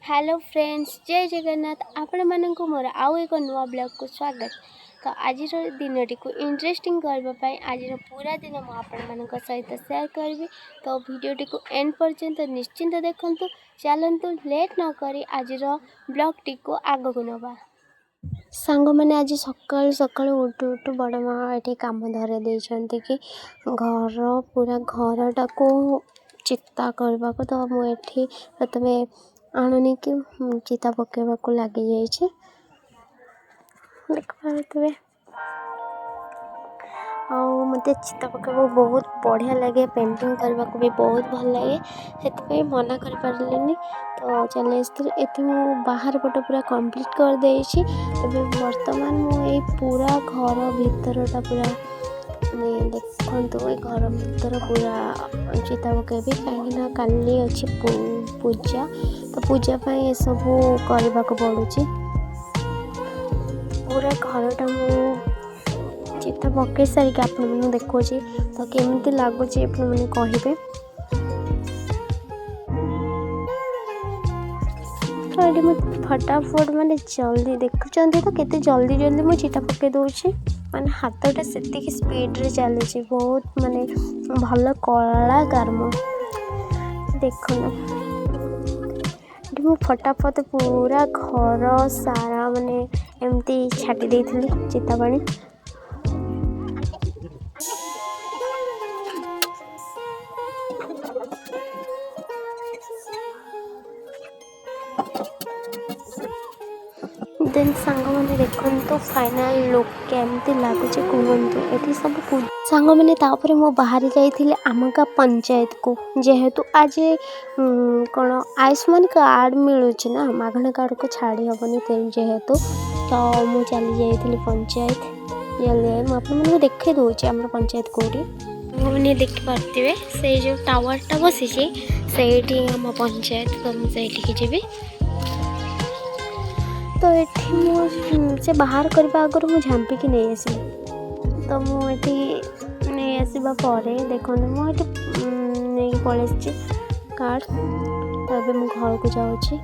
Hello friends, ଜୟ ଜଗନ୍ନାଥ। ଆପଣମାନଙ୍କୁ ମୋର ଆଉ ଏକ ନୂଆ ବ୍ଲଗ୍କୁ ସ୍ୱାଗତ। ତ ଆଜିର ଦିନଟିକୁ ଇଣ୍ଟରେଷ୍ଟିଂ କରିବା ପାଇଁ ଆଜିର ପୁରା ଦିନ ମୁଁ ଆପଣମାନଙ୍କ ସହିତ ସେୟାର କରିବି। ତ ଭିଡ଼ିଓଟିକୁ ଏଣ୍ଡ ପର୍ଯ୍ୟନ୍ତ ନିଶ୍ଚିନ୍ତ ଦେଖନ୍ତୁ। ଚାଲନ୍ତୁ, ଲେଟ୍ ନକରି ଆଜିର ବ୍ଲଗ୍ଟିକୁ ଆଗକୁ ନେବା। ସାଙ୍ଗମାନେ, ଆଜି ସକାଳୁ ସକାଳୁ ଉଠୁ ଉଠୁ ବଡ଼ ମା ଏଠି କାମ ଧରାଇ ଦେଇଛନ୍ତି କି ଘର, ପୁରା ଘରଟାକୁ ଚିତା କରିବାକୁ। ତ ମୁଁ ଏଠି ପ୍ରଥମେ ଆଣ ନେଇକି ଚିତା ପକାଇବାକୁ ଲାଗିଯାଇଛି, ଦେଖିପାରୁଥିବେ। ଆଉ ମୋତେ ଚିତା ପକାଇବାକୁ ବହୁତ ବଢ଼ିଆ ଲାଗେ, ପେଣ୍ଟିଂ କରିବାକୁ ବି ବହୁତ ଭଲ ଲାଗେ। ସେଥିପାଇଁ ମନା କରିପାରିଲିନି, ତ ଚାଲି ଆସିଥିଲି। ଏଠି ମୁଁ ବାହାର ପଟ ପୁରା କମ୍ପ୍ଲିଟ୍ କରିଦେଇଛି। ଏବେ ବର୍ତ୍ତମାନ ମୁଁ ଏଇ ପୁରା ଘର ଭିତରଟା ପୁରା, ମାନେ ଦେଖନ୍ତୁ, ଏଇ ଘର ଭିତର ପୁରା ଚିତା ପକାଇବି, କାହିଁକିନା କାଲି ଅଛି ପୂଜା। ତ ପୂଜା ପାଇଁ ଏସବୁ କରିବାକୁ ପଡ଼ୁଛି। ପୁରା ଘରଟା ମୁଁ ଚିତା ପକାଇ ସାରିକି ଆପଣମାନଙ୍କୁ ଦେଖାଉଛି। ତ କେମିତି ଲାଗୁଛି ଆପଣମାନେ କହିବେ। ତ ଏଠି ମୁଁ ଫଟାଫଟ, ମାନେ ଜଲ୍ଦି, ଦେଖୁଛନ୍ତି ତ କେତେ ଜଲ୍ଦି ଜଲ୍ଦି ମୁଁ ଚିତା ପକାଇ ଦେଉଛି। ମାନେ ହାତଟା ସେତିକି ସ୍ପିଡ଼ରେ ଚାଲିଛି। ବହୁତ ମାନେ ଭଲ କଳାକାର ମୁଁ। ଦେଖନ୍ତୁ, ଏଠି ମୁଁ ଫଟାଫଟ ପୁରା ଘର ସାରା ମାନେ ଏମିତି ଛାଟି ଦେଇଥିଲି ଚିତା ପାଣି। ଦେନ୍ ସାଙ୍ଗମାନେ, ଦେଖନ୍ତୁ, ଫାଇନାଲ୍ ଲୁକ୍ କେମିତି ଲାଗୁଛି କୁହନ୍ତୁ। ଏଠି ସବୁ ସାଙ୍ଗମାନେ, ତାପରେ ମୁଁ ବାହାରି ଯାଇଥିଲି ଆମ ଗାଁ ପଞ୍ଚାୟତକୁ, ଯେହେତୁ ଆଜି କ'ଣ ଆୟୁଷ୍ମାନ କାର୍ଡ଼ ମିଳୁଛି ନା, ମାଗଣା କାର୍ଡ଼କୁ ଛାଡ଼ି ହେବନି। ତେଣୁ ଯେହେତୁ ତ ମୁଁ ଚାଲି ଯାଇଥିଲି ପଞ୍ଚାୟତ ଜଲ୍ଦି। ମୁଁ ଆପଣମାନଙ୍କୁ ଦେଖାଇ ଦେଉଛି ଆମର ପଞ୍ଚାୟତ କେଉଁଠି। ସାଙ୍ଗମାନେ, ଦେଖିପାରୁଥିବେ, ସେଇ ଯେଉଁ ଟାୱାରଟା ବସିଛି, ସେଇଠି ଆମ ପଞ୍ଚାୟତ। ତ ମୁଁ ସେଇଠିକି ଯିବି। ତ ଏଠି ମୁଁ ସେ ବାହାର କରିବା ଆଗରୁ ମୁଁ ଝାମ୍ପିକି ନେଇ ଆସିଲି। ତ ମୁଁ ଏଠି ନେଇ ଆସିବା ପରେ ଦେଖନ୍ତୁ, ମୁଁ ଏଠି ନେଇକି ପଳେଇ ଆସିଛି କାର୍ଡ଼। ତ ଏବେ ମୁଁ ଘରକୁ ଯାଉଛି।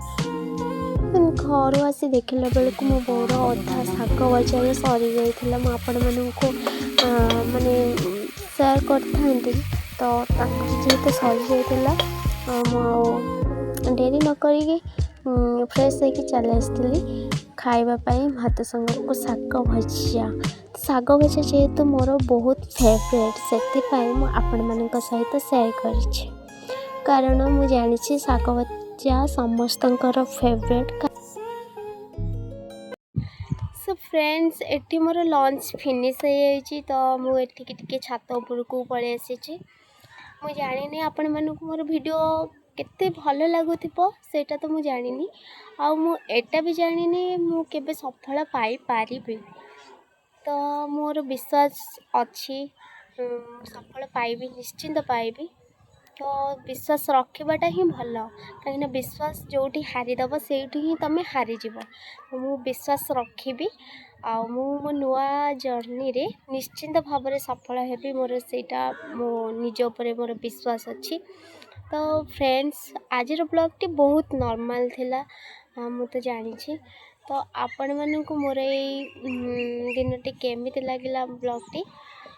ଘରୁ ଆସି ଦେଖିଲା ବେଳକୁ ମୋ ବୋଉର ଅଧା ଶାଗ ଭଜା ବି ସରିଯାଇଥିଲା। ମୁଁ ଆପଣମାନଙ୍କୁ ମାନେ ସେୟାର କରିଥାନ୍ତି। ତ ତାଙ୍କର ଯେହେତୁ ସରିଯାଇଥିଲା, ମୁଁ ଆଉ ଡେରି ନ କରିକି ଫ୍ରେଶ୍ ହେଇକି ଚାଲି ଆସିଥିଲି ଖାଇବା ପାଇଁ ଭାତ ସାଙ୍ଗକୁ ଶାଗ ଭଜା। ଶାଗ ଭଜା ଯେହେତୁ ମୋର ବହୁତ ଫେଭରେଟ୍, ସେଥିପାଇଁ ମୁଁ ଆପଣମାନଙ୍କ ସହିତ ସେୟାର କରିଛି, କାରଣ ମୁଁ ଜାଣିଛି ଶାଗ ଭଜା ସମସ୍ତଙ୍କର ଫେଭରେଟ୍। ସୋ ଫ୍ରେଣ୍ଡସ୍, ଏଠି ମୋର ଲଞ୍ଚ ଫିନିଶ୍ ହେଇଯାଇଛି। ତ ମୁଁ ଏଠିକି ଟିକେ ଛାତ ଉପରକୁ ପଳେଇ ଆସିଛି। ମୁଁ ଜାଣିନି ଆପଣମାନଙ୍କୁ ମୋର ଭିଡ଼ିଓ କେତେ ଭଲ ଲାଗୁଥିବ, ସେଇଟା ତ ମୁଁ ଜାଣିନି। ଆଉ ମୁଁ ଏଇଟା ବି ଜାଣିନି ମୁଁ କେବେ ସଫଳ ପାଇପାରିବି। ତ ମୋର ବିଶ୍ୱାସ ଅଛି, ସଫଳ ପାଇବି, ନିଶ୍ଚିନ୍ତ ପାଇବି। ତ ବିଶ୍ୱାସ ରଖିବାଟା ହିଁ ଭଲ, କାହିଁକିନା ବିଶ୍ୱାସ ଯେଉଁଠି ହାରିଦେବ, ସେଇଠି ହିଁ ତୁମେ ହାରିଯିବ। ମୁଁ ବିଶ୍ୱାସ ରଖିବି ଆଉ ମୁଁ ମୋ ନୂଆ ଜର୍ଣ୍ଣିରେ ନିଶ୍ଚିନ୍ତ ଭାବରେ ସଫଳ ହେବି। ମୋର ସେଇଟା ମୋ ନିଜ ଉପରେ ମୋର ବିଶ୍ୱାସ ଅଛି। ତ ଫ୍ରେଣ୍ଡସ୍, ଆଜିର ବ୍ଲଗ୍ଟି ବହୁତ ନର୍ମାଲ୍ ଥିଲା, ମୁଁ ତ ଜାଣିଛି। ତ ଆପଣମାନଙ୍କୁ ମୋର ଏଇ ଦିନଟି କେମିତି ଲାଗିଲା, ବ୍ଲଗ୍ଟି,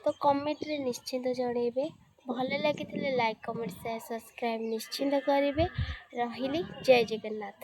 ତ କମେଣ୍ଟରେ ନିଶ୍ଚିନ୍ତ ଜଣାଇବେ। ଭଲ ଲାଗିଥିଲେ ଲାଇକ୍, କମେଣ୍ଟ, ସେୟାର, ସବସ୍କ୍ରାଇବ୍ ନିଶ୍ଚିନ୍ତ କରିବେ। ରହିଲି, ଜୟ ଜଗନ୍ନାଥ।